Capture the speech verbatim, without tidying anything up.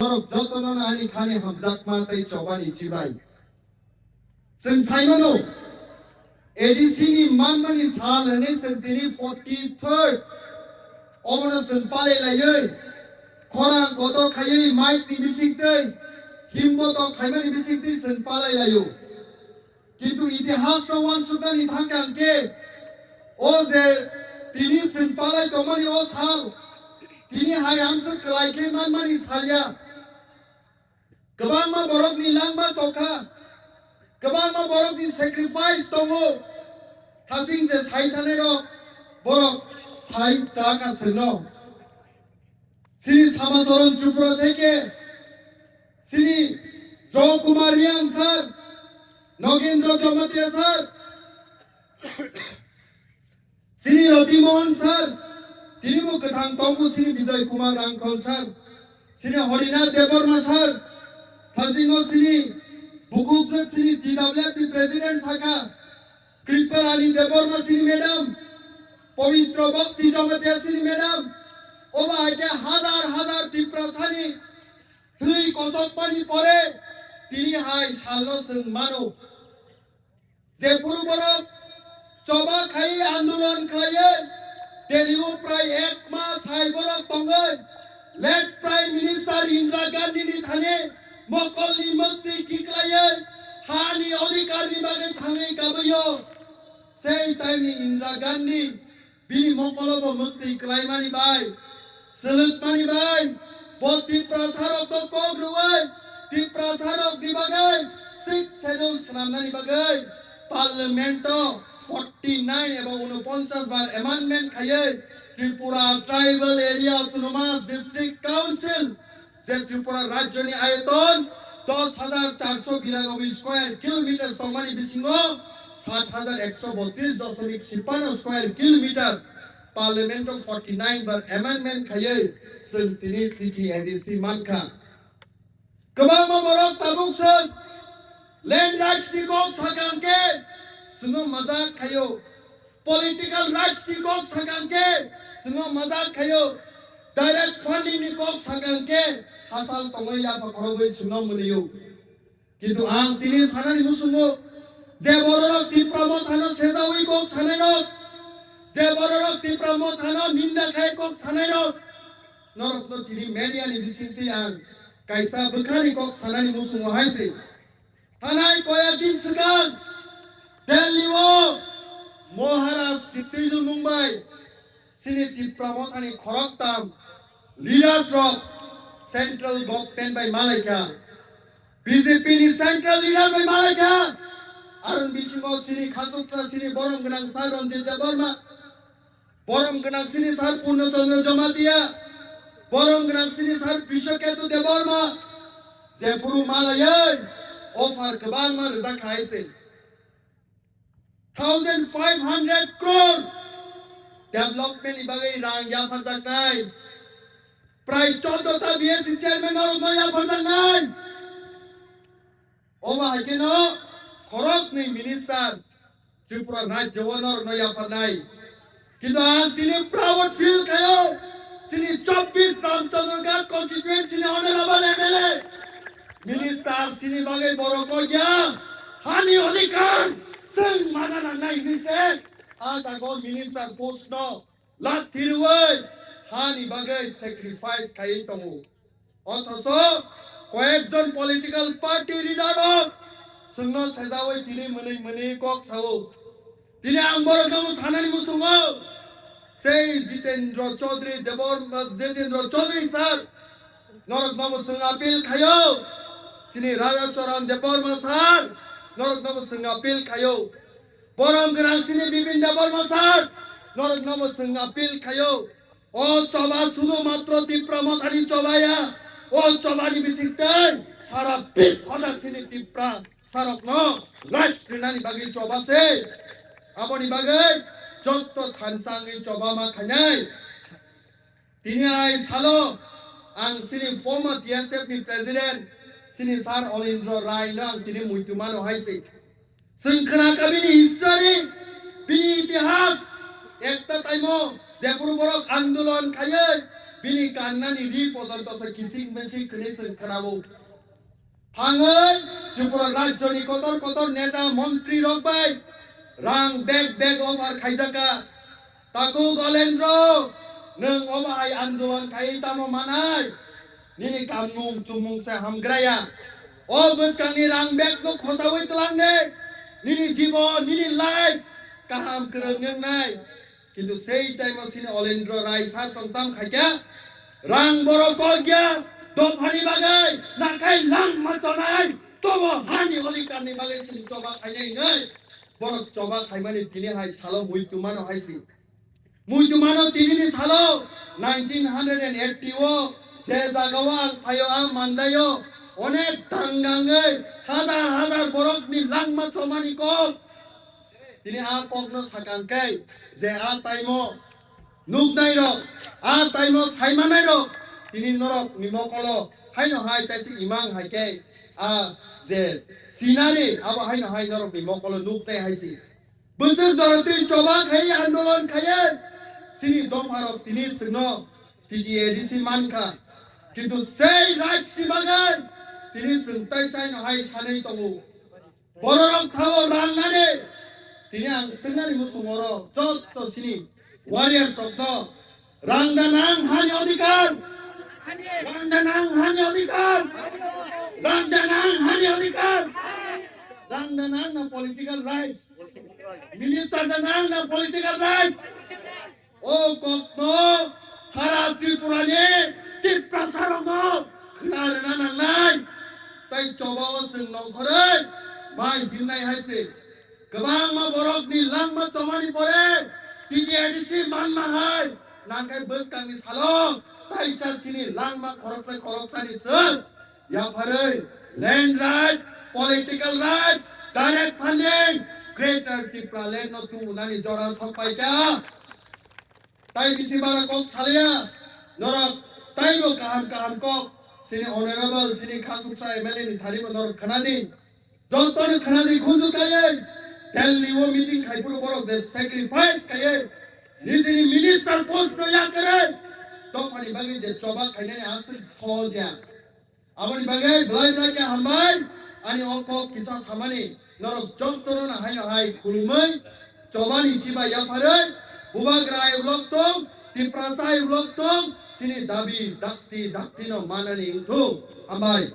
jotono ani khani hamjakma tei chobani chibai. Chwng saimano, A D C ni manmani sal hwnwi chwng tini forty third obono chwng palai laiwi, khorang kotor khaiwi mic ni bisingtwi, himbotok khaimani bisingtwi chwng palai laio. Kintu itihas no uansuknani thangkha hwnkhe, o je tini chwng palai tongmani o sal, tini hai amswk kwlai khe manmani salya. Kwbangma borokni langma chokha, kwbangma borokni sacrifice tongo, thasing je sai thanai rok, borok sai taka chwngno. Sri Samacharan Tripura theke, Sri Joy Kumar Reang sir, Nagendra Jamatia sir, Sri Roti Mohan sir, tini bo kwthang tongo, Sri Bijoy Kumar Rangkhol sir, Sri Harinath Debbarma sir, thasingo Sri Bukuk Sri T W F ni president saka, Kripalani Debbarma Sri madam, Pabitra Bhakti Jamatia Sri madam, obo hai khe hazar hazar Tiprasani thwi kochokmani pore tini hai salno chwng mano. Jephuru borok choba khai andolon khlaiwi Delhi o prai ek mas hai borok tongwi late Prime Minister Indira Gandhi ni thani mokolni mukti kiklaiwi hani odhikar ni bagwi thangwi kabwi o. Sei time ni Indira Gandhi bini mokolo bo mukti kwlaimani bai, swlwkmani bai, bo Tiprasa rok no kok rwui, Tiprasa rok ni bagwi Sixth Schedule swnamnani bagwi Parliament o forty nine eba unoponchas bar amendment khaiwi Tripura Tribal Area Autonomous District Council je Tripura rajyoni ayoton dos hajar charso biranoboi square kilometer tongmani bisingo sat hajar ekso botris doshomik chippanno square kilometer Parliament o forty nine bar amendment khaiwi chwng tini T T A D C mankha. Kwbangma borok tabuk chwng land rights ni kok sakha hwnkhe chwngno majak khaio. Political rights ni kok sakha hwnkhe chwngno majak khaio. Direct funding ni kok sakha hwnkhe hasal tongwi yapha khorogwi chwngno mwnwio. Kintu ang tini sanani muchungo je bororok Tipra Mothano sejawi kok sanairok, je bororok Tipra Mothano ninda khai kok sanairok, norokno tini media ni bisingtwi ang kaisa bwkhani kok sanani muchungo hai se. Thanai koyek din swkang Delhi o Maharaj Kirtijul Mumbai chini Tipra Mothani khoroktham leaders rok central government bai malaikha, B J P ni central leader bai malaikha, aroni bisingo chini khachukra chini borom gwnang sir Ranjit Debbarma, borom gwnang chini sir Purno Chandra Jamatia, borom gwnang chini sir Biswaketu Debbarma, jephuru malaiwi offer kwbangma rijak khai se. Thousand five hundred crore development ni bagwi rang yapharjaknai. Prai choddo ta B S C chairman norokno yapharjaknai. Obo hai kheno khoroknwi minister Tripura rajyo o norokno yapharnai. Kintu ang tini proud feel khaio, chini chobbish Ramchandra Ghat constituency ni honorable M L A, minister chini bagwi borok o ya, hani odhikar chwng mana nangnai hinwi se, ah, jaga o minister post no lathi rwui hani bagwi sacrifice khaiwi tongo. Othocho koyekjon political party leader rok chwngno sejaui tini mwnwi mwnwi kok sao. Tini ang borokno bo sanani muchungo, sei Jitendra Chaudhary Debor, Jitendra Chaudhary sir, norokno bo chwng appeal khaio. Chini Raja Charan Debbarma sir, norokno bo chwng appeal khaio. Borom gwnang chini Bipin Debbarma sir, norokno bo chwng appeal khaio. O choba sudu matro Tipra Mothani choba ya. O chobani bisingtwi sara bis hajar chini Tipra sarokno rights rinani bagwi choba se. Aboni bagwi jotto thansa wngwi choba ma khainai. Tini hai salo ang chini former T S F ni president chini sir Olindro Rai no ang tini muitu mano hai se. Chwng khna kha bini history, bini itihas, ekta time o jephuru borok andolon khaiwi bini kannani ri pojonto se kisik misik hwnwi chwng khwnao. Thangwi Tripura rajyoni kotor kotor neta montri rok bai rang bag bag offer khaijaka. Takhuk Olendro, nwng obo hai andolon khai tamo manai? Nini kamung chumung se hamgraya. O bwskangni rang bag no khosaui twlang de. Nini jibon, nini life kaham kwrwng wngnai. Kintu sei time o sini Olendro Rai sar song tam khaikya. Rang borok kok ya, dophani bagwi nakhai langma tonai. Tobo hani olikarni bagwi sini choba khainai hinwi. Borok choba khaimani tini hai salo muitu mano hai si. Muitu mano tinini salo nineteen hundred and eighty o je jaga o ang phaio ang mandaio onek tangangwi hajar hajar borokni langma chomani kok. Tini a kokno sakang khe je a taimo nuknai rok, a taimo saimanai rok, tini norok ni mokolo haino hai taisi imang hai khe a je sinari abo haino hai norok ni mokolo nuknai hai si. Bwswk jora twi choba khai andolon khai sini dopha rok tini singno T T A D C mankha. Kintu sei rights ni bagwi tini sing tai saino hai sanwi tongo. Bororok sao rang nani. Tini ang singnani muchung oro jotto sini warriors rokno rang da nang hani odhikar. Rang da nang hani odhikar. Rang da nang hani odhikar. Rang da nang na political rights. Minister da nang na political rights. O kokno sara Tripura ni Tiprasa rokno khna rwna nangnai. Tai choba o chwng nongkhorwi mai himnai hai se. Kwbangma borokni langma chomani pore T T A D C manma hai nangkhe bwskangni salo taisa sini langma khoroksa khoroksani swk yapharwi land rights, political rights, direct funding, Greater Tripura land no tubunani jora sokpaikha. Tai bisi bara kok salaya, norok taibo kaham kaham kok sini honorable, sini khasuksa M L A ni thani bo norok khna di. Jotono khna di khunju kaiye, Delhi o meeting khai phuru borok je sacrifice kaiye, nijini minister post no yakarwi, dophani bagwi je choba khainani aswk sohoj ya. Aboni bagwi belai belai khe hambai, ani o kok kisa samani norok jotono no haino hai khulumwi, chobani chiba yapharwi, bubagra ayuk lok tong, Tiprasa ayuk lok tong, sini dabi dakti dakti no manani wngthung. Hambai.